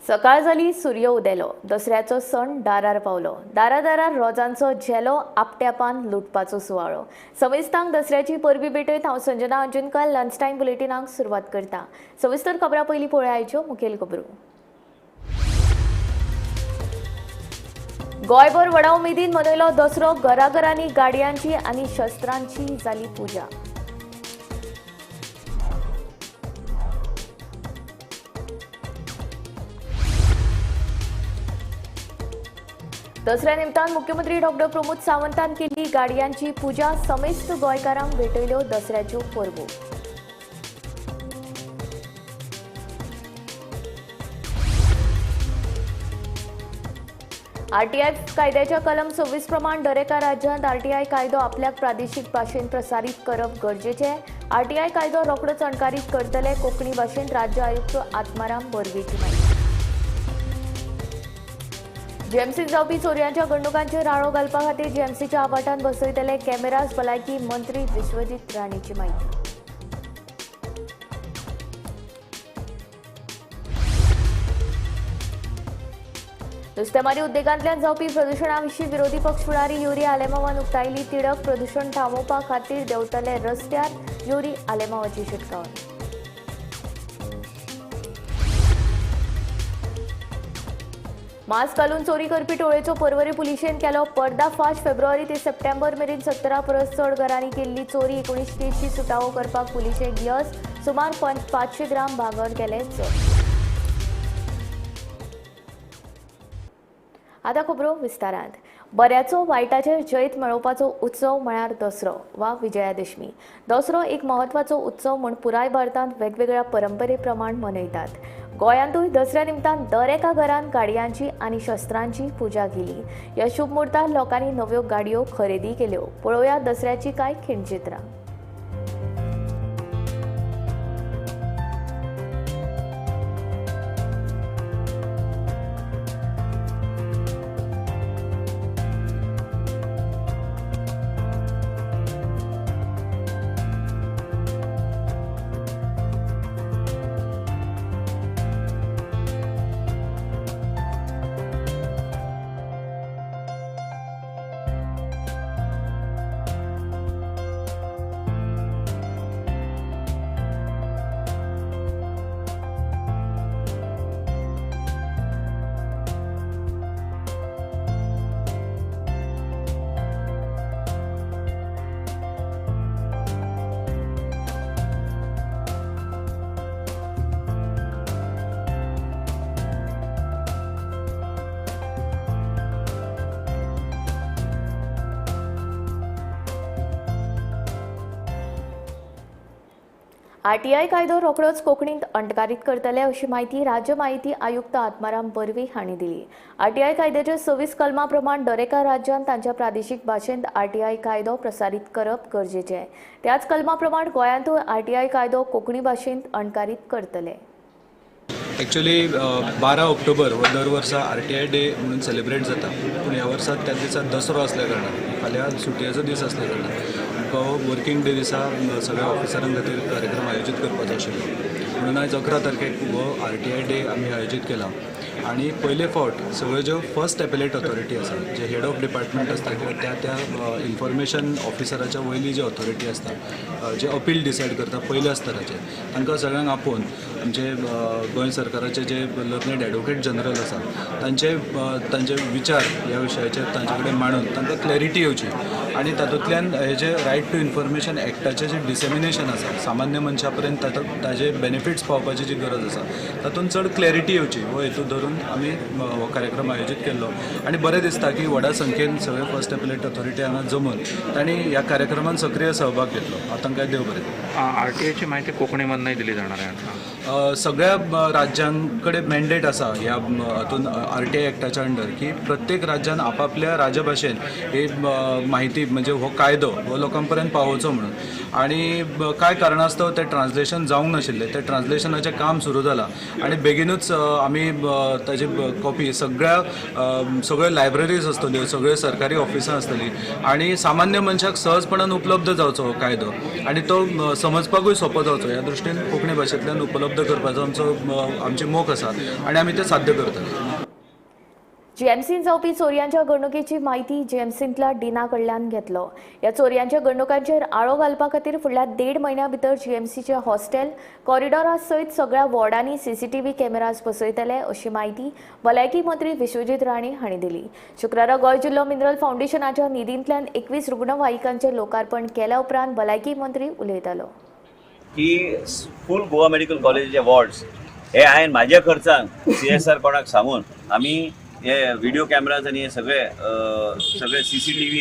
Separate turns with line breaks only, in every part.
सकाळ जाली, सूर्य उदेलो, दसऱ्याचो सण दारार पावलो. दारादारार रोजांचो झेलो, आपट्यापान लुटपाचो सुवाळो. समेस्तांक दसऱ्याची परबी भेटयत हांव संजना अंजनकर लंच टायम बुलेटिनाक सुरवात करता. सविस्तर खबरां पयलीं पळोवया आयच्यो मुखेल खबरो. गोंयभर व्हडा उमेदीन मनयलो दसरो, घराघरांनी गाडयांची आनी शस्त्रांची जाली पुजा. दसऱ्या निमतान मुख्यमंत्री डॉक्टर प्रमोद सावंतान केली गाडयांची पुजा, समेस्त गोंयकारांक भेटयल्यो दसऱ्याच्यो परबो. आरटीआय कायद्याच्या कलम 26 प्रमाण दरेका राज्यांत आरटीआय कायदो आपल्याक प्रादेशीक भाशेन प्रसारीत करप गरजेचें. आरटीआय कायदो रोखडोच अणकारीत करतले, कोंकणी भाशेंत राज्य आयुक्त आत्माराम बर्वेची म्हायती. जीएमसीत जावपी चोरयांच्या घडणुकांचेर आळो घालपा खातीर जीएमसीच्या आवाठान बसयतले कॅमेराज, भलायकी मंत्री विश्वजीत राणेची म्हायती. नुस्तेमारी उद्देगांतल्यान जावपी प्रदुशणा विशीं विरोधी पक्ष फुडारी युरी आलेमावान उक्तायली तिडक, प्रदुशण थांबोवपा खातीर देंवतले रस्त्यार, युरी आलेमावाची शिटकावणी. मास्क घालून चोरी करपी टोळयेचो पर्वरी पुलिशेन केलो पर्दाफाश. फेब्रुवारी ते सप्टेंबर मेरेन 17 परस चड घरांनी केल्ली चोरी, 19 केशी सुटावो करपाक पुलिशेक यस, सुमार 500 ग्राम भांगर केलें जप्त. आतां खबरो विस्तारांत. बऱ्याचो वायटाचेर जैत मेळोवपाचो उत्सव म्हळ्यार दसरो वा विजयादशमी. दसरो एक म्हत्वाचो उत्सव म्हूण पुराय भारतांत वेगवेगळ्या परंपरे प्रमाण मनयतात. गोंयांतूय दसऱ्या निमतान दर एका घरान गाडयांची आनी शस्त्रांची पुजा केली. ह्या शुभ मुहूर्तार लोकांनी नव्यो गाडयो खरेदी केल्यो. पळोवया दसऱ्याची कांय खिणचित्रां. आरटीआय कायदो रोखडोच कोंकणींत अणकारीत करतले अशी म्हायती राज्य माहिती आयुक्त आत्माराम बर्वे हांणी दिली. आरटीआय कायद्याच्या 26 कलमा प्रमाण दरेका राज्यांत तांच्या प्रादेशीक भाशेंत आरटीआय कायदो प्रसारीत करप गरजेचें. त्याच कलमा प्रमाण गोंयांतूय आरटीआय कायदो कोंकणी भाशेंत अणकारीत करतले.
एक्चुअली 12 ऑक्टोबर हो दर वर्सा आरटीआय डे म्हणून सेलिब्रेट जाता, पूण ह्या वर्सा त्या दिसा दसरो आसल्या कारणान, फाल्यां सुटयेचो दीस आसल्या कारणान हो वर्किंग डे दिसा सगळ्या ऑफिसरां खातीर कार्यक्रम आयोजीत करपाचो आशिल्लो. म्हणून आयज 11 तारखेक हो आरटीआय डे आमी आयोजीत केला. आनी पयले फावट सगळ्यो ज्यो फर्स्ट एपेलेट ऑथॉरिटी आसा, जे हेड ऑफ डिपार्टमेंट आसता किंवा त्या त्या इन्फॉर्मेशन ऑफिसराच्या वयली जी ऑथॉरिटी आसता, जे अपील डिसायड करता पयल्या स्तराचेर, तांकां सगळ्यांक आपोवन आमचे गोंय सरकाराचे जे लर्नेड एडवोकेट जनरल आसा तांचे तांचे विचार ह्या विशयाचेर तांचे कडेन मांडून तांकां क्लॅरिटी येवची आनी तातूंतल्यान हे जे रायट टू इन्फॉर्मेशन एक्टाचें जें डिसेमिनेशन आसा सामान्य मनशा पर्यंत ताजे बेनिफिट्स पावपाची जी गरज आसा तातूंत चड क्लॅरिटी येवची हो हेतू धरून आमी हो कार्यक्रम आयोजीत केल्लो. आनी बरें दिसता की व्हडा संख्येन सगळे फर्स्ट एपेलेट ऑथॉरिटी हांगा जमून तांणी ह्या कार्यक्रमात सक्रीय सहभाग घेतलो. हांव तांकां देव बरें.
आरटीआयची माहिती कोंकणीमधनंय दिली जाणार आहे.
सगळ्या राज्यांकडे मॅन्डेट आसा ह्या हातून आरटीआय एक्टाच्या अंडर की प्रत्येक राज्यान आपापल्या राज्यभाशेन ही माहिती म्हणजे हो कायदो हो लोकां पर्यंत पावोवचो म्हणून. आनी कांय कारणास्तव तें ट्रान्सलेशन जावंक नाशिल्लें, तें ट्रान्सलेशनाचें काम सुरू जालां आनी बेगीनूच आमी ताजी कॉपी सगळ्या सगळ्यो लायब्ररीज आसतल्यो, सगळ्यो सरकारी ऑफिसां आसतलीं आनी सामान्य मनशाक सहजपणान उपलब्ध जावचो हो कायदो आनी तो समजपाकूय सोंपो जावचो ह्या दृश्टीन कोंकणी भाशेंतल्यान उपलब्ध करपाचो आमचो आमची मोख आसा आनी आमी तें साध्य करतले.
जीएमसीन जावपी चोरयांच्या घडणुकेची म्हायती जीएमसींतल्या डिना कडल्यान घेतलो. ह्या चोरयांच्या घडणुकांचेर आळो घालपा खातीर फुडल्या 1.5 म्हयन्या भितर जीएमसीचे हॉस्टेल कॉरिडॉरा सयत सगळ्या वॉर्डांनी सीसीटीव्ही कॅमेराज बसयतले अशी म्हायती भलायकी मंत्री विश्वजीत राणे हांणी दिली. शुक्रारा गोंय जिल्लो मिनरल फावंडेशनाच्या निधींतल्यान 21 रुग्णवाहिकांचें लोकार्पण केल्या उपरांत भलायकी मंत्री उलयतालो.
की फूल गोवा मेडिकल कॉलेजीचे वॉर्ड्स हे हांवें म्हाज्या खर्चान CSR कोणाक सांगून आमी हे व्हिडिओ कॅमेराज आनी हे सगळे सगळे CCTV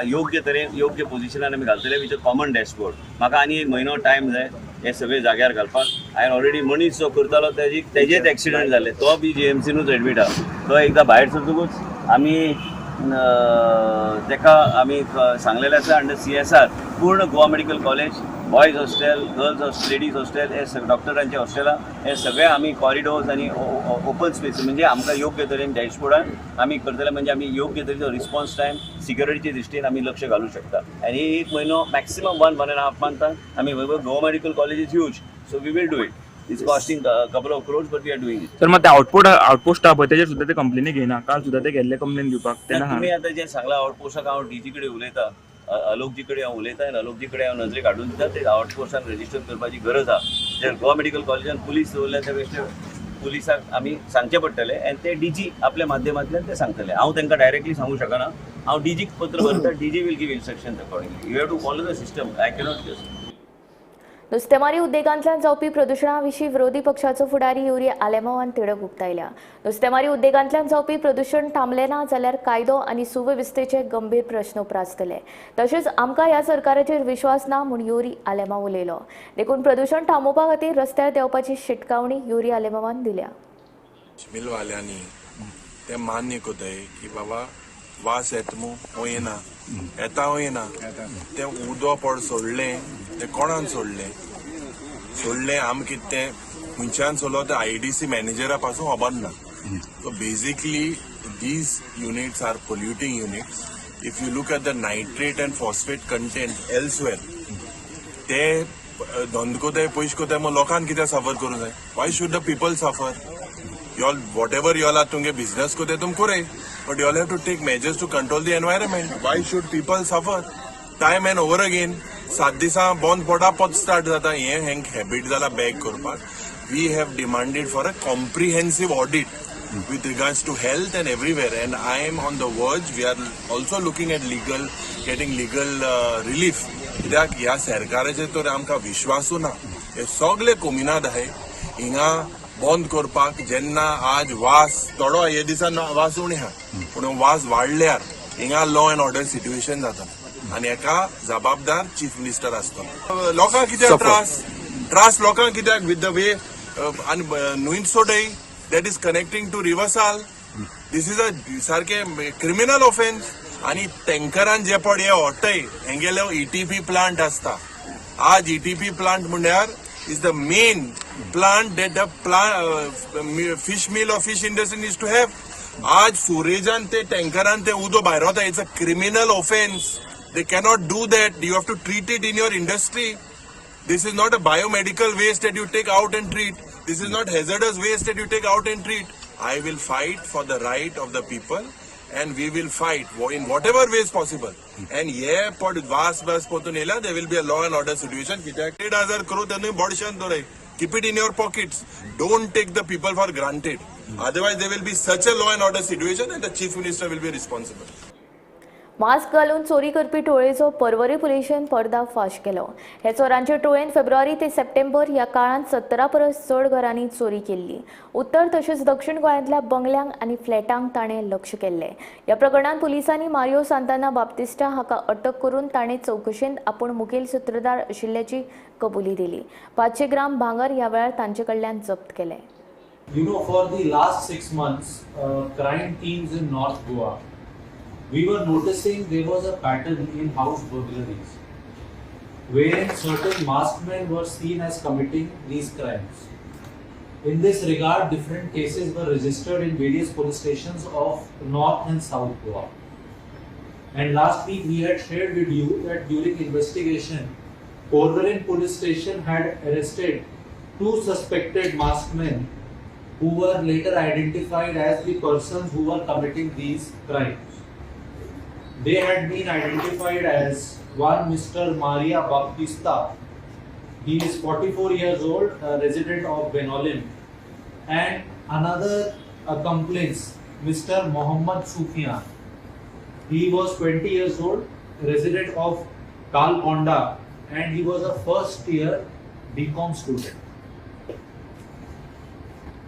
योग्य तरेन योग्य पोजिशनान आमी घालतले विथ अ कॉमन डॅशबोर्ड. म्हाका आनी एक म्हयनो टायम जाय हे सगळे जाग्यार घालपाक. हांवें ऑलरेडी मनीस जो करतालो तेजेच एक्सिडंट जाले, तो बी GMCनूच एडमीट आहा. तो एकदां भायर सरतकूच आमी तेका आमी सांगलेलें आसा अंडर CSR पूर्ण Goa medical college, boys hostel, girls hostel, ladies hostel, हे सगळे डॉक्टरांचे हॉस्टेलां हे सगळे आमी कॉरिडोर्स आनी ओपन स्पेस म्हणजे आमकां योग्य तरेन डॅशबोर्डान आमी करतले, म्हणजे आमी योग्य तरेचो रिस्पॉन्स टायम सिक्युरिटीचे दृश्टीन आमी लक्ष घालूं शकता. आनी एक म्हयनो मॅक्सिमम 1.5 मंथान आमी Goa medical college is huge, so we will do it. It's costing couple of crores but we are doing it.
तर मग ते आउटपोस्ट आहा पळय तेजेर सुद्दां ते कंप्लेनी घेयना. काल सुद्दां ते गेल्ले कंप्लेन दिवपाक तेन्ना
तुमी आतां जें सांगलां आउटपोस्टाक हांव डीजी कडेन उलयतां, अलोकजी कडेन हांव उलयतां आनी अलोकजी कडेन हांव नजरेक हाडून दिता ते आउटपोस्टान रजिस्टर करपाची गरज आहा. जर गोवा मेडिकल कॉलेजान पुलीस दवरल्या त्या बेश्टे पुलिसाक आमी सांगचें पडटलें आनी ते डीजी आपल्या माध्यमांतल्यान ते सांगतले. हांव तांकां डायरेक्टली सांगूं शकना, हांव डीजीक पत्र बरयता, DG will give instructions accordingly. You have to follow the system, I cannot just.
नुस्तेमारी उद्देगांतल्यान जावपी प्रदुशणा विशीं विरोधी पक्षाचो फुडारी युरी आलेमावान तिडक उक्तायल्या. नुस्तेमारी उद्देगांतल्यान जावपी प्रदुशण थांबलें ना जाल्यार कायदो आनी सुवेवस्थेचे गंभीर प्रश्न उप्रासतले. तशेंच आमकां ह्या सरकाराचेर विश्वास ना म्हूण युरी आलेमाव उलयलो. देखून प्रदुशण थांबोवपा खातीर रस्त्यार देंवपाची शिटकावणी युरी आलेमावान दिल्या.
मिलवाल्यांनी ते मान्य कोताय की बाबा वास येता मू हो येना, येता हो येना, तें उदो पड सोडलें तें कोणान सोडलें सोडलें आम कितें तें खंयच्यान सोडलो तें IDC मॅनेजरा पासून खबर ना. So basically these units are polluting units. If you look at the nitrate and phosphate content elsewhere, ते धंदो कोताय पयशे कोताय, मग लोकांक कित्याक सफर करूं जाय? Why should the people suffer? Y'all whatever y'all are तुमगे बिझनेस कोताय तुम कोराय, but y'all have to take measures to control the environment. Why should people suffer time and over again? 7 दिसां बंद पडा परत स्टार्ट जाता. हें हेंक हॅबीट जाला बॅक करपाक. We have demanded for a comprehensive audit with regards to health and everywhere, and I am on the verge. We are also looking at legal, getting legal relief. कित्याक ह्या सरकाराचेर तर आमकां विश्वासूय ना. हे सगळे कोमिनाद आहाय हिंगा बंद करपाक. जेन्ना आज वास थोडो हे दिसा वास उणे आहा, पूण वास वाडल्यार हिंगा लॉ एंड ऑर्डर सिट्युएशन जाता आनी हेका जबाबदार चीफ मिनिस्टर आसतलो. लोकांक कित्याक त्रास त्रास लोकांक कित्याक विथ the way आनी न्हंयत सोडय that is connecting to river Sal. This is a सारकें क्रिमिनल ऑफेन्स. आनी टँकरान जे पड हे व्हरताय हेंगेलो ETP plant आसता. आज ETP plant म्हणल्यार is the main plant that the fish mill or fish industry needs to have. आज सुरेजान ते टँकरान ते उदो भायर वता. It's a criminal offence. They cannot do that. You have to treat it in your industry. This is not a biomedical waste that you take out and treat. This is not hazardous waste that you take out and treat. I will fight for the right of the people and we will fight in whatever ways possible. And हे पड वास वास पोतून येयला, there will be a law and order situation. कित्याक 1,500 करोड तेन्ना बोडशान दवराय. Keep it in your pockets. Don't take the people for granted. Otherwise there will be such a law and order situation and the chief minister will be responsible.
Mask घालून चोरी करपी टोळयेचो पर्वरी पुलिशेन पर्दाफाश केलो. हे चोरांचे टोळयेन फेब्रुवारी ते सप्टेंबर ह्या काळांत 17 परस चड घरांनी चोरी केल्ली. उत्तर तशेंच दक्षिण गोंयांतल्या बंगल्यांक आनी फ्लॅटांक ताणें लक्ष केल्लें. ह्या प्रकरणांत पुलिसांनी मारियो सांताना बाप्तिस्टा हाका अटक करून ताणें चवकशेंत आपूण मुखेल सुत्रधार आशिल्ल्याची कबुली दिली. 500 ग्राम भांगर ह्या वेळार तांचे कडल्यान जप्त केलें.
You know, for the last 6 months, crime teams in North Goa, we were noticing there was a pattern in house burglaries, wherein certain masked men were seen as committing these crimes. In this regard, different cases were registered in various police stations of North and South Goa. And last week we had shared with you that during investigation, Porvorim police station had arrested 2 suspected masked men who were later identified as the persons who were committing these crimes. They had been identified as one Mr. Maria Baptista. He is 44 years old, a resident of Benaulim, and another accomplice, Mr. Mohammad Sufian. He was 20 years old, resident of Kalkonda, and he was a first year BCom student.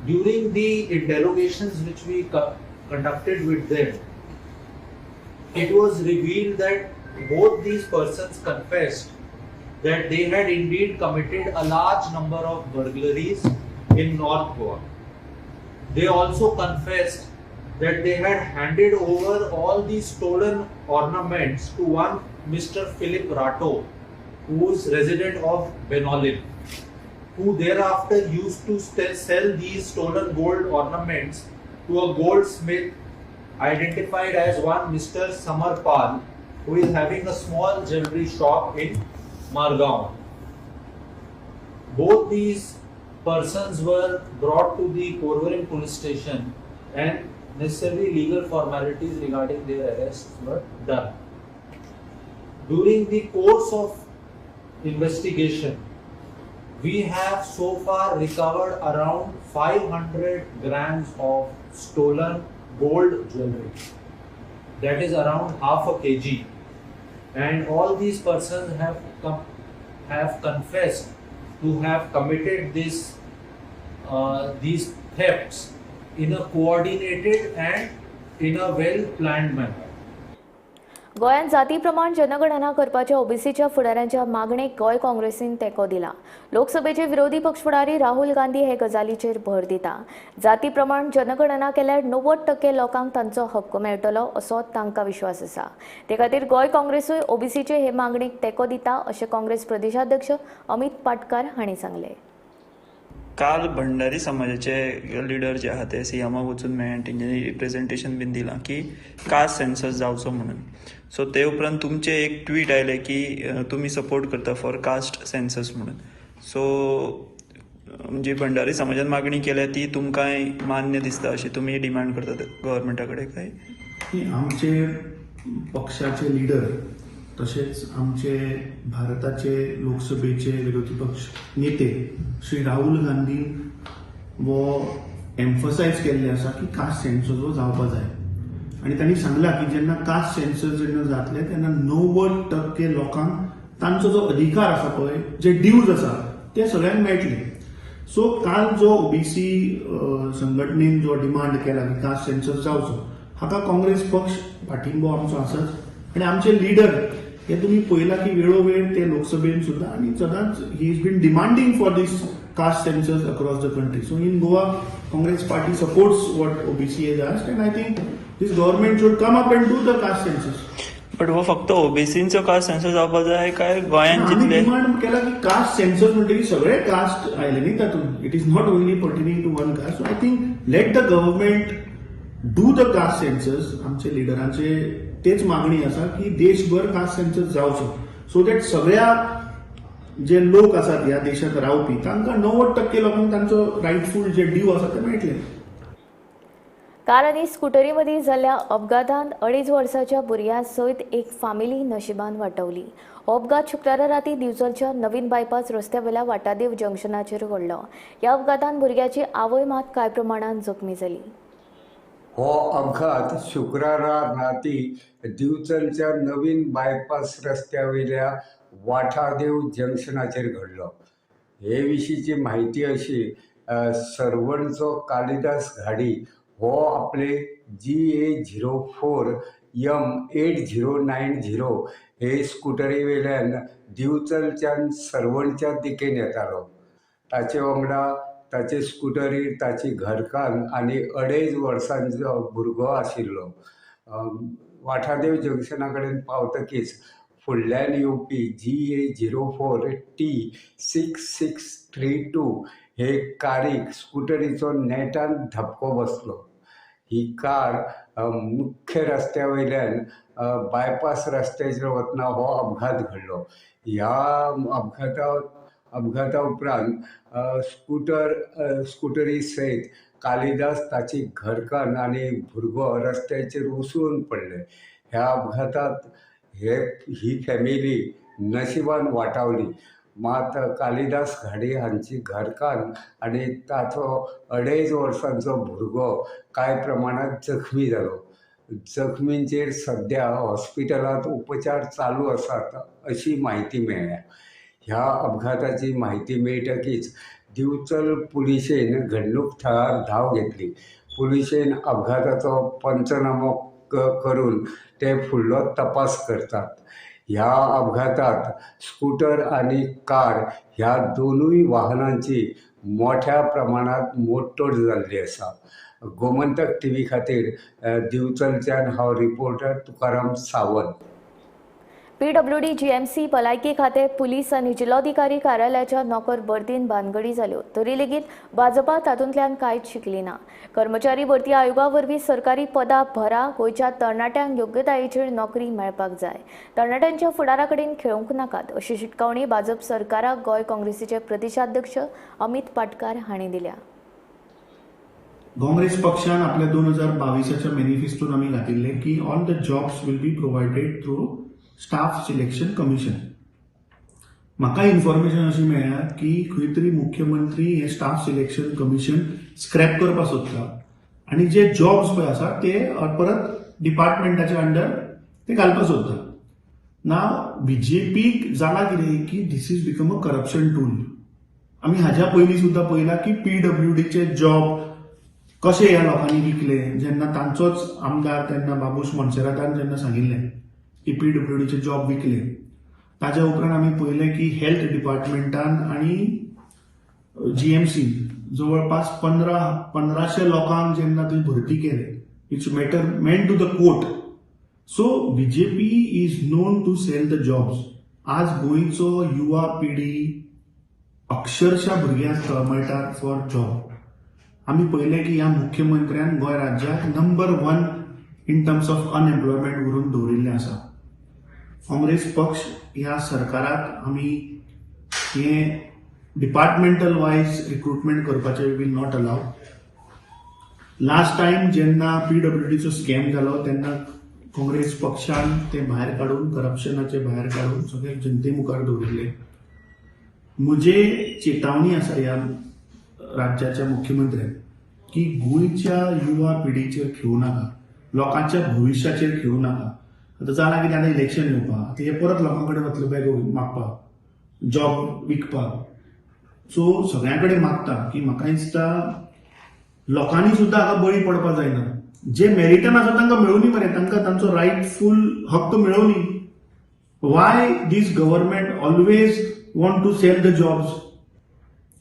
During the interrogations which we conducted with them, it was revealed that both these persons confessed that they had indeed committed a large number of burglaries in North Goa. They also confessed that they had handed over all the stolen ornaments to one Mr. Philip Rato, who is resident of Benaulim, who thereafter used to sell these stolen gold ornaments to a goldsmith identified as one Mr. Samarpal, who is having a small jewelry shop in Margaon. Both these persons were brought to the Porvorim police station and necessary legal formalities regarding their arrests were done. During the course of investigation, we have so far recovered around 500 grams of stolen gold jewelry. That is around half a kg. And all these persons have confessed to have committed these thefts in a coordinated and in a well-planned manner.
गोंयांत जाती प्रमाण जनगणना करपाच्या ओबीसीच्या फुडाऱ्यांच्या मागणेक गोंय काँग्रेसीन तेंको दिला. लोकसभेचे विरोधी पक्ष फुडारी राहुल गांधी हे गजालीचेर भर दिता. जाती प्रमाण जनगणना केल्यार 90% लोकांक तांचो हक्क मेळटलो असो तांकां विश्वास आसा. ते खातीर गोंय काँग्रेसूय ओबीसीचे हे मागणेक तेंको दिता अशें काँग्रेस प्रदेशाध्यक्ष अमित पाटकार हांणी सांगलें.
काल भंडारी समाजाचे लिडर जे आहा ते सीएमाक वचून मेळ्ळे, तेंच्यांनी रिप्रेझेंटेशन बीन दिलां की कास्ट सेन्सस जावचो म्हणून. सो ते उपरांत तुमचें एक ट्वीट आयलें की तुमी सपोर्ट करता फॉर कास्ट सेन्सस म्हणून. सो म्हणजे भंडारी समाजान मागणी केल्या ती तुमकांय मान्य दिसता अशी तुमी डिमांड करतात गव्हर्मेंटा कडेन काय?
आमचे पक्षाचे लिडर तशेंच आमचे भारताचे लोकसभेचे विरोधी पक्ष नेते श्री राहुल गांधी वो एम्फसायज केल्ले आसा की कास्ट सेन्सस हो जावपा जाय आनी तांणी सांगला की जेन्ना कास्ट सेन्सस जेन्ना जातले तेन्ना 90% लोकांक तांचो जो अधिकार आसा पळय, जे ड्यूज आसा ते सगळ्यांक मेळटले. सो काल जो ओबीसी संघटनेन जो डिमांड केला की कास्ट सेन्सस जावचो, हाका काँग्रेस पक्ष पाठिंबो आमचो आसाच आनी आमचे लिडर हे तुमी पळयला की वेळोवेळ ते लोकसभेन सुद्दां आनी सदांच he is been demanding for this caste census across the country. So in Goa, Congress party supports what OBC has asked, and I think this government should come up and do the caste census.
But हो फक्त ओबीसींचो caste census जावपा जाय काय गोंयांत
आमी
जितले
demand केला की कास्ट सेन्सस म्हणटकीर सगळे कास्ट आयले न्ही तातूंत. It is not only pertaining to one caste. So I think let the government do the caste census. आमचे लिडरांचे तेच मागणी आसा की देशभर कास्ट सेन्सस जावचो, सो that सगळ्या जे लोक आसात ह्या देशांत रावपी तांकां 90% लोकांक तांचो रायटफूल जे ड्यू आसा ते मेळटले.
कार आनी स्कुटरी मदीं जाल्ल्या अपघातांत 2.5 वर्साच्या भुरग्या सयत एक फामिली नशिबान वाटवली. हो अपघात शुक्रारा राती दिवचलच्या नवीन बायपास रस्त्यावेल्या वाटादेव जंक्शनाचेर घडलो. ह्या अपघातांत भुरग्याची आवय मात कांय प्रमाणान जखमी जाली.
हो अपघात शुक्रारा राती दिवचलच्या नवीन बायपास रस्त्यावेल्या वाठादेव जंक्शनाचेर घडलो. हे विशींची म्हायती अशी, सरवणचो कालिदास घाडी हो आपले GA 04 M 8090 हे स्कुटरी वेल्यान दिवचलच्यान सरवणच्या दिकेन येतालो. ताचे वांगडा ताचे स्कुटरीर ताची घरकान्न आनी 2.5 वर्सांचो भुरगो आशिल्लो. वाठादेव जंक्शना कडेन पावतकीच फुडल्यान येवपी GA 04 T 6632 हे कारीक स्कुटरीचो नेटान धपको बसलो. ही कार मुख्य रस्त्या वयल्यान बायपास रस्त्याचेर वतना हो अपघात घडलो. ह्या अपघाता उपरांत स्कुटरी सयत कालिदास, ताची घरकान्न आनी भुरगो रस्त्याचेर उसळून पडले. ह्या अपघातात ही फॅमिली नशिबान वाटावली. मात कालिदास घाडी हांची घरकान्न आनी ताचो 2.5 वर्सांचो भुरगो कांय प्रमाणांत जखमी जालो. जखमींचेर सद्या हॉस्पिटलांत उपचार चालू आसात अशी म्हायती मेळ्ळ्या. ह्या अपघाताची म्हायती मेळटकीच दिवचल पुलिशेन घडणूक थळार धांव घेतली. पुलिशेन अपघाताचो पंचनामो करून ते फुडलो तपास करतात. ह्या अपघातात स्कूटर आनी कार ह्या दोनूय वाहनांची मोठ्या प्रमाणात मोडतोड जाल्ली आसा. गोमंतक टीव्ही खातीर दिवचलच्यान हांव reporter Tukaram Sawant.
PWD, GMC, भलायकी खातें, पुलीस आनी जिल्लोधिकारी कार्यालयाच्या नोकर भरतीन भानगडी जाल्यो तरी लेगीत भाजपा तातूंतल्यान कांयच शिकली ना. कर्मचारी भरती आयोगा वरवीं सरकारी पदां भरा, गोंयच्या तरणाट्यांक योग्यतायेचेर नोकरी मेळपाक जाय, तरणाट्यांच्या फुडारा कडेन खेळूंक नाकात अशी शिटकावणी भाजप सरकाराक गोंय काँग्रेसीचे प्रदेशाध्यक्ष अमित पाटकार हांणी दिल्या.
काँग्रेस पक्षान आपल्या 2022 मॅनिफेस्टोन आमी घातिल्लें की all the jobs will be provided through staff selection commission. म्हाका इन्फॉर्मेशन अशी मेळ्ळ्या की खंय तरी मुख्यमंत्री हे स्टाफ सिलेक्शन कमिशन स्क्रॅप करपाक सोदता आनी जे जॉब्स पळय आसा ते परत डिपार्टमेंटाच्या अंडर ते घालपाक सोदता. नाव बीजेपीक जाला कितें की this is become a corruption tool. आमी हाज्या पयलीं सुद्दां पळयलां की पीडब्ल्यूडीचे जॉब कशे ह्या लोकांनी विकले, जेन्ना तांचोच आमदार तेन्ना बाबूश मोन्सेरातान जेन्ना सांगिल्लें की पीडब्ल्यूडीचे जॉब विकले. ताज्या उपरांत आमी पळयलें की हेल्थ डिपार्टमेंटान आनी जीएमसी जवळपास 1500 लोकांक जेन्ना थंय भरती केले, it's matter meant to the court. So BJP is known to sell the jobs. आज गोंयचो युवा पिढी अक्षरशः भुरग्यांक तळमळटात फॉर जॉब. आमी पळयलें की ह्या मुख्यमंत्र्यान गोंय राज्याक number 1 in terms of unemployment व्हरून दवरिल्लें आसा. काँग्रेस पक्ष ह्या सरकाराक आमी हे डिपार्टमेंटल वायज रिक्रुटमेंट करपाचें will not allow. Last time जेन्ना पीडब्ल्यूडीचो स्कॅम जालो तेन्ना काँग्रेस पक्षान ते भायर काडून, करप्शनाचे भायर काडून सगळे जनते मुखार दवरिल्ले. म्हजे चेतावणी आसा ह्या राज्याच्या मुख्यमंत्र्याक की गोंयच्या युवा पिढीचेर खेळूं नाका, लोकांच्या भविश्याचेर खेळूं नाका. आतां जालां कितें, आतां इलेक्शन येवपाक, आतां हे परत लोकां कडेन वतले बॅगो मागपाक, जॉब विकपाक. सो सगळ्यां कडेन मागता की म्हाका दिसता लोकांनी सुद्दां हाका बळी पडपाक जायना. जे मेरिटान आसा तांकां मेळुनी मरे, तांकां तांचो रायटफूल हक्क मेळोनी. Why this government always want to sell the jobs?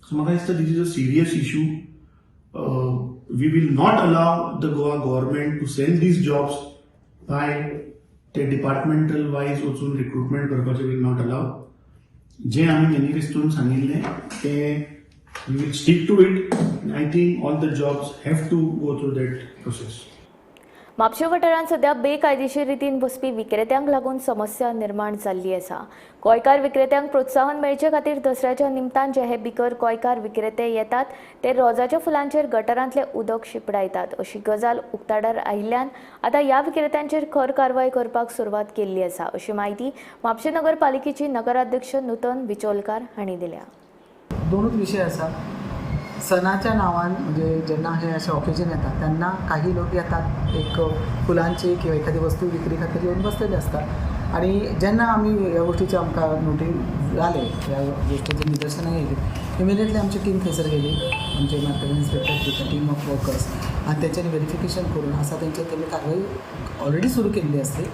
So म्हाका दिसता this is a serious issue. We will not allow the Goa government to sell these jobs by ते डिपार्टमेंटल वायज वचून रिक्रुटमेंट करपाचें will not allow. जे आमी मॅनिफेस्टोन सांगिल्लें तें we will stick to it. I think all the jobs have to go through that process.
म्हापशें वाठारांत सध्या बेकायदेशीर रितीन बसपी विक्रेत्यांक लागून समस्या निर्माण जाल्ली आसा. गोंयकार विक्रेत्यांक प्रोत्साहन मेळचे खातीर दसऱ्याच्या निमतान जे हे बिकर गोंयकार विक्रेते येतात ते रोजाच्या फुलांचेर गटरांतलें उदक शिंपडायतात अशी गजाल उक्ताडार आयिल्ल्यान आतां ह्या विक्रेत्यांचेर खर कारवाय करपाक सुरवात केल्ली आसा अशी म्हायती म्हापशें नगरपालिकेची नगराध्यक्ष नूतन बिचोलकार हांणी दिल्या.
दोनूच विशय आसा. सणाच्या नांवान म्हणजे जेन्ना हे अशें ऑकेजन येता तेन्ना काही लोक येतात, एक फुलांची किंवा एखादी वस्तू विक्री खातीर येवन बसलेले आसता आनी जेन्ना आमी ह्या गोश्टीचे आमकां नोटीस जाले, ह्या गोश्टीचें निदर्शनां येयली, इमिडिएटली आमची टीम थंयसर गेली, आमचे market inspector with team of workers, आनी तेंच्यांनी वेरिफिकेशन करून आसा तेंचेर तेमी कारवाय ऑलरेडी सुरू केल्ली आसली.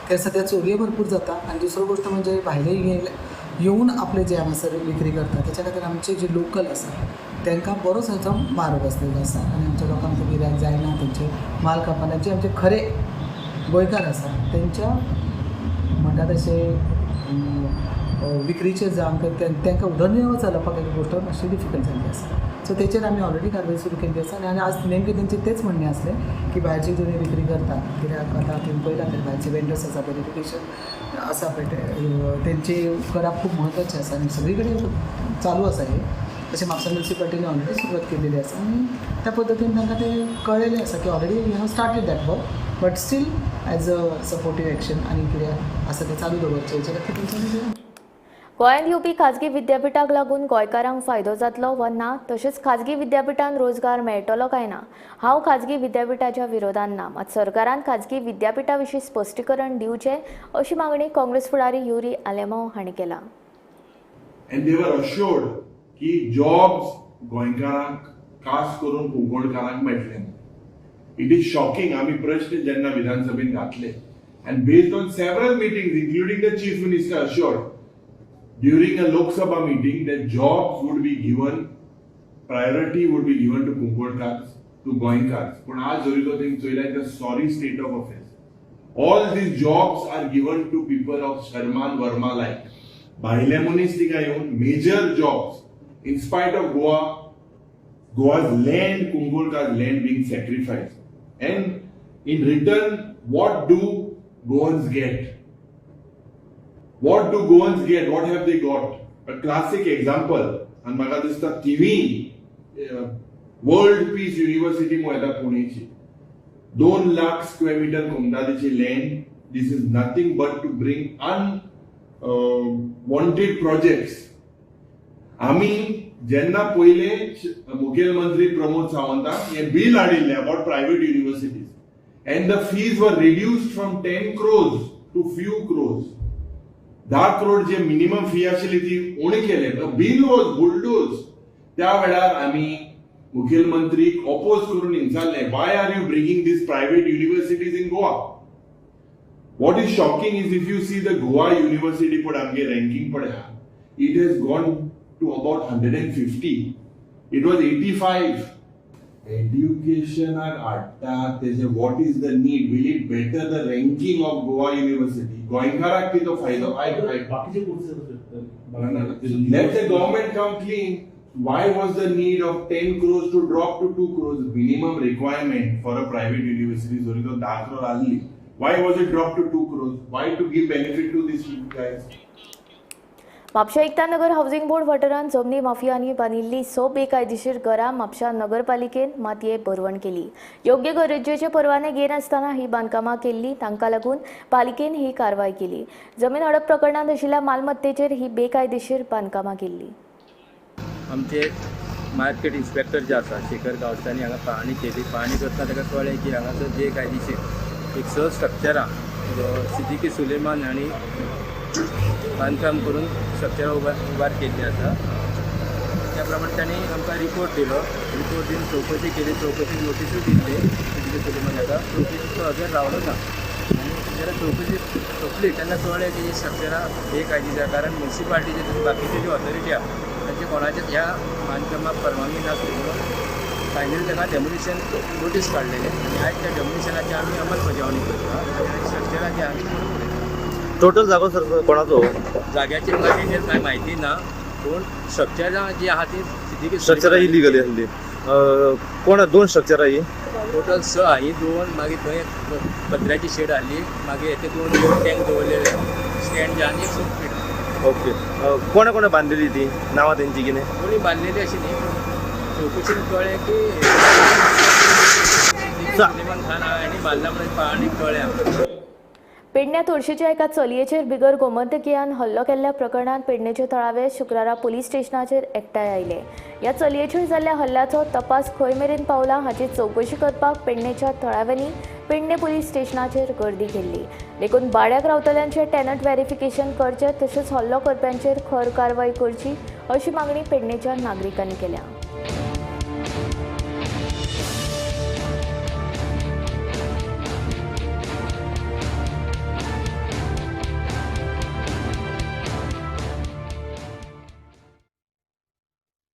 ते सद्या चोरयो भरपूर जाता आनी दुसरो गोश्ट म्हणजे भायले येवन आपले जे हांगासर विक्री करता तेच्या खातीर आमचे जे लोकल आसा तांकां बरोच हाचो मार बसलेलो आसा आनी आमच्या लोकांक तो गिरायक जायना, तेंचे माल खपना. जे आमचे खरे गोंयकार आसा तेंच्या म्हणटा तशें विक्रीचेर जावं तांकां उदरनिर्वाह चलोवपाक एक गोश्ट मातशी डिफिकल्ट जाल्ली आसा. सो तेचेर आमी ऑलरेडी कारवाय सुरू केल्ली आसा आनी आज नेमकें तेंचें तेच म्हणणें आसलें की भायरची तुमी विक्री करतात कित्याक आतां तुमी पळयलां तर भायरचे वेंडर्स आसा, वेरिफिकेशन आसा, पळय तेंचे करप खूब म्हत्वाचें आसा आनी सगळी कडेन चालू आसा हें. तशें म्हापसा म्युनिसिपालिटीन ऑलरेडी सुरवात केलेली आसा आनी त्या पद्दतीन तांकां तें कळ्ळेलें आसा की already we have started that work, but still as a supportive action आनी कितें आसा तें चालू दवरचें हेच्या खातीर तेंच्यांनी तें.
गोंयांत येवपी खाजगी विद्यापिठाक लागून गोंयकारांक फायदो जातलो वा ना, तशेंच खाजगी विद्यापिठान रोजगार मेळटलो काय ना, हांव खाजगी विद्यापिठाच्या विरोधान ना, मात सरकारान खाजगी विद्यापिठा विशीं स्पश्टीकरण दिवचें अशी मागणी काँग्रेस फुडारी युरी आलेमांव हांणी केला.
And they were assured की जॉब्स गोंयकारांक, खास करून कुंकळकारांक मेळटले. It is shocking. आमी प्रश्न जेन्ना विधानसभेन घातले and based on several meetings including the chief minister assured during a Lok Sabha meeting that jobs would be given, priority would be given to Kunkolkars, to Goenkars. पण आज जरी तो तेंकां चोयल्यार the sorry state of affairs. All these jobs are given to people of Sharman Verma like. भायले मनीस तिका येवन major jobs in spite of Goa's land, Kunkolkar's land being sacrificed. And in return, what do Goans get? What do Goans get? What have they got? A classic example, and म्हाका दिसता तिवी world peace university म्हूण येता पुणेची, 2 lakh square metre कोमदादीची land. This is nothing but to bring unwanted projects. आमी जेन्ना पयले मुखेलमंत्री प्रमोद सावंतान हें बील हाडिल्लें about private universities and the fees were reduced from 10 crores to few crores. 10 crore J minimum fee आशिल्ली ती उणी केले. Bill was bulldoze. त्या वेळार आमी मुखेलमंत्रीक ऑपोज करून विचारलें, why are you bringing this private universities in Goa? What is shocking is if you see the Goa University पळय, आमगे रँकींग पळय, it has gone to about 150. It was 85. एड्युकेशनाक हाडटा तेजे what is the need? Will it better the ranking of Goa University? गोंयकाराक कितें फायदो? आयक आयक,
बाकीचे courses.
Let the government come clean. Why was the need of 10 crores to drop to 2 crores minimum requirement for a private university? जरी तो 10 crore आहली, why was it dropped to 2 crores? Why to give benefit to these guys?
Mapusa Ektanagar housing board वाठारांत जमनी माफियांनी बांदिल्ली 6 बेकायदेशीर घरां म्हापशा नगरपालिकेन मातये भरवण केली. योग्य गरजेचे परवाने घेनासतना ही बांदकामां केल्ली, तांकां लागून पालिकेन ही कारवाय केली. जमीन हडप प्रकरणांत आशिल्ल्या मालमत्तेचेर ही बेकायदेशीर बांदकामां केल्ली.
आमचे मार्केट इन्स्पेक्टर जे आसा शेखर गांवसांनी हांगा पाहणी केली. पाहणी करतना ताका कळ्ळें की हांगासर बेकायदेशीर एक 6 स्ट्रक्चरां सिद्दीकी सुलेमान हांणी बांदकाम करून स्ट्रक्चरां उबार केल्ली आसा. त्या प्रमाणे तांणी आमकां रिपोर्ट दिलो. रिपोर्ट दिवन चवकशी केली. चवकशी नोटिसूय दिल्ली सिद्दीकी सुलेमान हाका. चवकशी तो हजर रावलो ना आनी जेन्ना चवकशी सोंपली तेन्ना कळ्ळें की ही स्ट्रक्चरां बेकायदेशीर आसा, कारण म्युनिसिपालिटीचे तशें बाकीचे ज्यो ऑथॉरिटी आसा तांचे कोणाचेच ह्या बांदकामाक परवानगी नासली म्हणून फायनली ताका डेमोलिशन नोटीस काडलेले आनी आयज त्या डेमोलिशनाची आमी अंमलबजावणी करता आनी स्ट्रक्चरां जी आमी मोडून उडयता.
टोटल जागो सर कोणाचो?
जाग्याची म्हाका डिटेल कांय म्हायती ना, पूण स्ट्रक्चरां जी आहा ती सिद्दीकी
स्ट्रक्चरां इलिगल आहली. कोण 2 स्ट्रक्चरां ही?
टोटल 6 आहा. ही 2, मागीर थंय पत्र्याची शेड आहली, मागीर हेते 2 टँक दवरलेले स्टँड जे आनी एक सोपीट.
ओके. कोणा कोणा बांदलेली ती? नांवां तेंची कितें?
कोणी बांदलेली अशी न्ही, पूण चवकशीन कळ्ळें की सुलेमान खान हांणी बांदला म्हणून पाहणी कळ्ळें आमकां.
पेडण्या तोरशेच्या एका चलयेचेर बिगर गोमंतकीयान हल्लो केल्ल्या प्रकरणांत पेडणेचे थळावे शुक्रारा पुलीस स्टेशनाचेर एकठांय आयले. ह्या चलयेचेर जाल्ल्या हल्ल्याचो तपास खंय मेरेन पावला हाची चवकशी करपाक पेडणेच्या थळाव्यांनी पेडणे पुलीस स्टेशनाचेर गर्दी केल्ली. देखून भाड्याक रावतल्यांचें टेनंट व्हेरिफिकेशन करचें तशेंच हल्लो करप्यांचेर खर कारवाय करची अशी मागणी पेडणेच्या नागरिकांनी केल्या.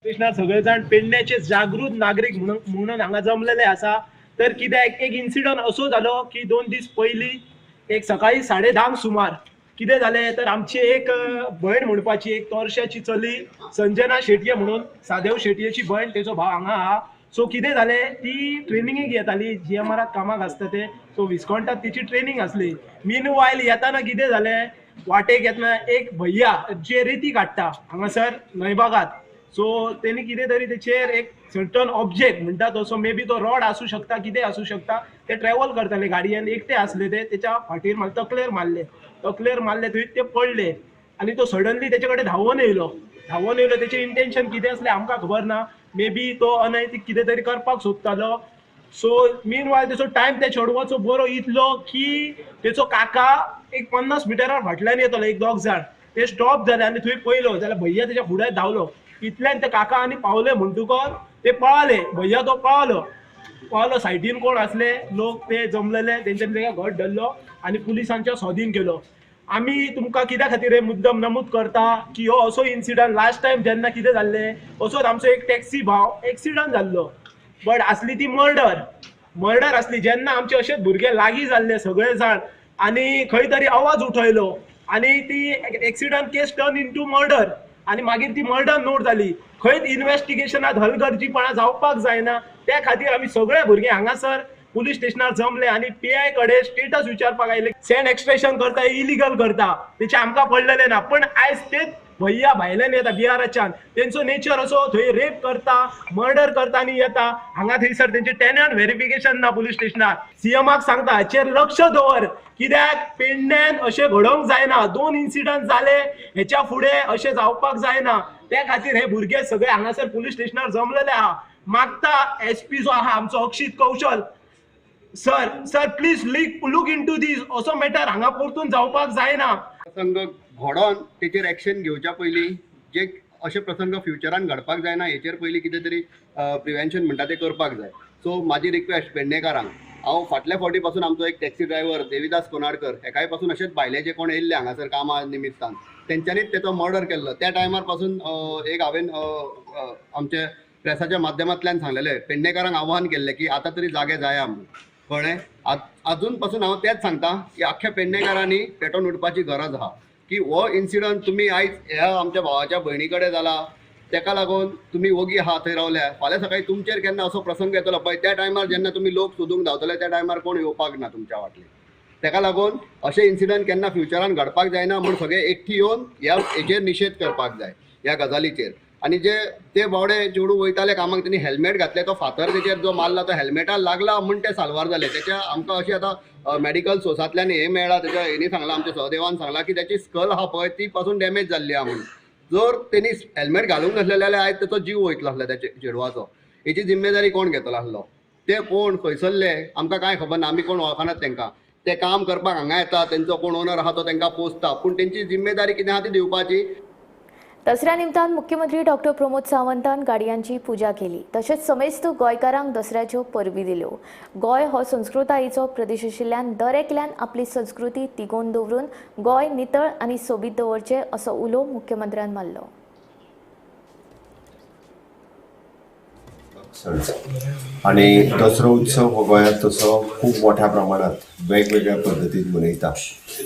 स्टेशनार सगळे जाण पेडण्याचे जागृत नागरीक म्हणून हांगा जमलेले आसा. तर कित्याक एक इन्सिडंट असो जालो की 2 दीस पयलीं एक सकाळी 10:30 सुमार कितें जालें तर आमची एक भयण म्हणपाची, एक तोरश्याची चली संजना शेटये म्हणून, सादेव शेटयेची भयण, तेचो भाव हांगा आहा. सो कितें जालें, ती ट्रेनिंगेक येताली, जीएमआराक कामाक आसता ते, सो विस्कॉन्टाक तिची ट्रेनींग आसली. मीन वायल येताना कितें जालें, वाटेक येतना एक भैया जे रेती काडटा हांगासर न्हंयबागात, सो तेणी कितें तरी तेचेर एक सर्टन ऑब्जेक्ट म्हणटा तसो, मे बी तो रॉड आसूं शकता, कितें आसूं शकता, ते ट्रॅवल करताले गाडयेन, एकटे आसले ते, तेच्या फाटीर मारले, तकलेर मारले, तकलेर मारले थंय ते पडले आनी तो सडनली तेचे कडेन धांवोन येयलो. धांवोन येयलो, तेचें इंटेन्शन कितें आसलें आमकां खबर ना, मे बी तो अनैतीक कितें तरी करपाक सोदतालो. सो मीन वायल तेचो टायम त्या चेडवाचो बरो इतलो की तेचो काका एक 50 मिटरार फाटल्यान येतलो, एक दोग जाण, ते स्टॉप जाले आनी थंय पयलो जाल्यार भैया तेच्या फुड्यान धांवलो. इतल्यान ते काका आनी पावले म्हणटकच ते पळाले, भैया तो पळालो पळालो, सायडीन कोण आसले लोक ते जमलेले, तेंच्यांनी तेका घट धरलो आनी पुलिसांच्या स्वाधीन केलो. आमी तुमकां कित्या खातीर हे मुद्दम नमूद करता की हो असो इन्सिडंट लास्ट टायम जेन्ना कितें जाल्लें, असोच आमचो एक टॅक्सी भाव एक्सिडंट जाल्लो, बट आसली ती मर्डर, मर्डर आसली. जेन्ना आमचे अशेच भुरगे लागीं जाल्ले सगळे जाण आनी खंय तरी आवाज उठयलो आनी ती accident case turn into murder आनी मागीर ती मर्डर नोट जाली. खंयच इन्वेस्टिगेशनात हलगर्जीपणां जावपाक जायना, त्या खातीर आमी सगळे भुरगे हांगासर पुलीस स्टेशनार जमले आनी पीआय कडेन स्टेटस विचारपाक आयले. सँड एक्सट्रेशन करता, इलिगल करता, तेचें आमकां पडलेलें ना. पण आयज तेच भैया भायल्यान येता बिहाराच्यान, तेंचो नेचर असो थंय रेप करता, मर्डर करता आनी येता हांगा. थंयसर तेंचे टेनंट व्हेरिफिकेशन ना पुलीस स्टेशनार. सीएमाक सांगता हाचेर लक्ष दवर, कित्याक पेडण्यान अशें घडोवंक जायना. 2 इन्सिडंट जाले, हेच्या फुडें अशें जावपाक जायना. त्या खातीर हे भुरगे सगळे हांगासर पुलीस स्टेशनार जमलेले आहा. मागता एसपी जो आहा आमचो Akshit Kaushal sir, sir please look into this, असो मॅटर हांगा परतून जावपाक जायना.
प्रसंग घडोवन तेचेर एक्शन घेवच्या पयलीं जे अशे प्रसंग फ्युचरान घडपाक जायना हेचेर पयलीं कितें तरी प्रिवेन्शन म्हणटा तें करपाक जाय. सो म्हाजी रिक्वेस्ट पेडणेकारांक, हांव फाटल्या फावटी पासून आमचो एक टॅक्सी ड्रायव्हर देविदास कोनाडकर हेकाय पासून अशेंच भायले जे कोण येयल्ले हांगासर कामा निमित्तान तेंच्यांनीच तेचो मर्डर केल्लो. त्या टायमार पासून एक हांवें आमच्या प्रेसाच्या माध्यमांतल्यान सांगलेलें, पेडणेकारांक आव्हान केल्लें की आतां तरी जागे जाया म्हणून. कळ्ळें? आजून पासून हांव तेंच सांगता की आख्ख्या पेडणेकारांनी पेटोवन उठपाची गरज आहा की हो इन्सिडंट तुमी आयज ह्या आमच्या भावाच्या भयणी कडेन जाला, तेका लागून तुमी वोगी आहा थंय रावल्या, फाल्यां सकाळीं तुमचेर केन्ना असो प्रसंग येतलो पळय त्या टायमार जेन्ना तुमी लोक सोदूंक धांवतले त्या टायमार कोण येवपाक ना तुमच्या वाटले. तेका लागून अशे इन्सिडंट केन्ना फ्युचरान घडपाक जायना म्हूण सगळे एकठी येवन ह्या हेचेर निशेध करपाक जाय ह्या गजालीचेर. आनी जे ते बावडे चेडूं वयताले कामाक तेणी हेल्मेट घातले, तो फातर तेचेर जो मारला तो हेल्मेटार लागला म्हूण ते साल्वार जाले. तेच्या आमकां अशी आतां मेडिकल सोर्सांतल्यान हें मेळ्ळां, तेच्या हेणी सांगलां, आमच्या सहदेवान सांगलां की तेची स्कल आहा पळय ती पासून डॅमेज जाल्ली आहा म्हणून. जर तेणी हेल्मेट घालूंक नासलें जाल्यार आयज तेचो जीव वयतलो आसलो त्या चेडवाचो. हेची जिम्मेदारी कोण घेतलो आसलो? ते कोण खंयसरले आमकां कांय खबर ना, आमी कोण वळखनात तेंकां. ते काम करपाक हांगा येता, तेंचो कोण ओनर आहा तो तेंकां पोसता, पूण तेंची जिम्मेदारी कितें आहा ती दिवपाची.
दसऱ्या निमतान मुख्यमंत्री डॉक्टर प्रमोद सावंतान गाडयांची पूजा केली, तशेंच समेस्त गोंयकारांक दसऱ्याच्यो परबी दिल्यो. गोंय हो संस्कृतायेचो प्रदेश आशिल्ल्यान दर एकल्यान आपली संस्कृती तिगोवन दवरून गोंय नितळ आनी सोबीत दवरचें असो उलो मुख्यमंत्र्यान मारलो.
आनी दसरो उत्सव हो गोंयांत तसो खूब मोठ्या प्रमाणात वेगवेगळ्या पद्दतीन मनयता.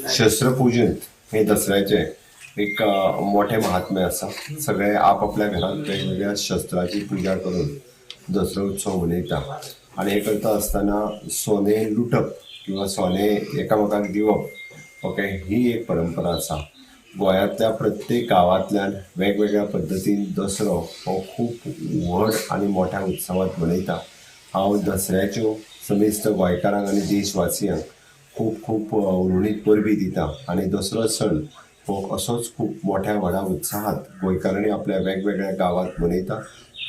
शस्त्रपूजन हे दसऱ्याचें एक मोठें महात्म्य आसा. सगळे आपआपल्या घरांत वेगवेगळ्या शस्त्राची पुजा करून दसरो उत्सव मनयता आनी हें करता आसतना सोने लुटप किंवा सोने एकामेकांक दिवप, ओके, ही एक परंपरा आसा. गोंयांतल्या प्रत्येक गांवांतल्यान वेगवेगळ्या पद्दतीन दसरो हो खूब व्हड आनी मोठ्या उत्सवात मनयता. हांव दसऱ्याच्यो समेस्त गोंयकारांक आनी देशवासियांक खूब खूब उर्णीत परबी दिता आनी दसरो सण हो असोच खूब मोठ्या व्हडा उत्साहात गोंयकारांनी आपल्या वेगवेगळ्या गांवांत मनयता.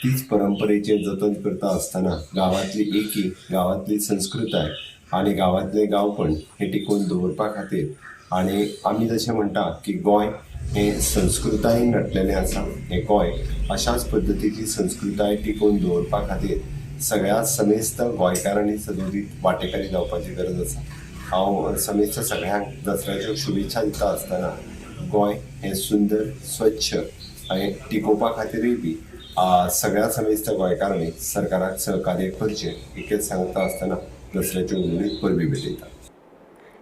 तीच परंपरेचें जतन करता आसतना गांवांतली एकी, गांवांतली संस्कृताय आनी गांवांतलें गांवपण हें टिकोवन दवरपा खातीर आनी आमी जशें म्हणटा की गोंय हें संस्कृतायेन नटलेलें आसा, हें गोंय अशाच पद्दतीची संस्कृताय टिकोवन दवरपा खातीर सगळ्या समेस्त गोंयकारांनी सदोदीत वांटेकारी जावपाची गरज आसा. हांव समेस्त सगळ्यांक दसऱ्याच्यो शुभेच्छा दिता आसतना गोंय हें सुंदर, स्वच्छ आनी टिकोवपा खातीरूय बी सगळ्या समेस्त गोंयकारांनी सरकाराक सहकार्य करचें इतलेंच सांगता आसतना दसऱ्याच्यो उमेद परबी भेटयता.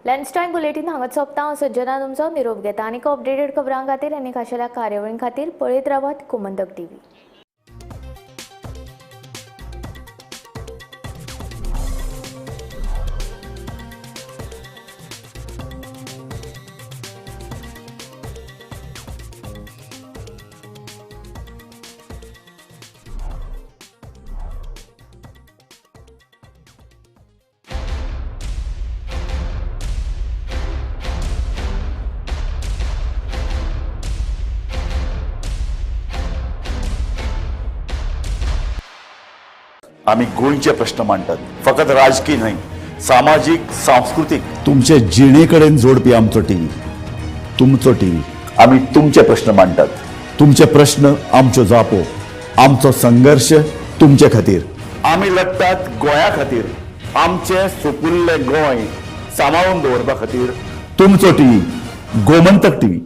लंच टायम बुलेटीन हांगाच सोंपता. हांव सज्जना तुमचो निरोप घेता. आनीक अपडेटेड खबरां खातीर आनी खाशेल्या कार्यावळीं खातीर पळयत रावात गोमंतक टीव्ही.
आमी गोंयचे प्रश्न मांडटात, फकत राजकीय न्हय, सामाजीक, सांस्कृतीक, तुमचे जिणे कडेन जोडपी आमचो टीव्ही, तुमचो टीव्ही. आमी तुमचे प्रश्न मांडटात, तुमचे प्रश्न आमच्यो जापो, आमचो संघर्श तुमचे खातीर. आमी लढटात गोंया खातीर, आमचें सुपुल्लें गोंय सांबाळून दवरपा खातीर. तुमचो टीव्ही, गोमंतक टीव्ही.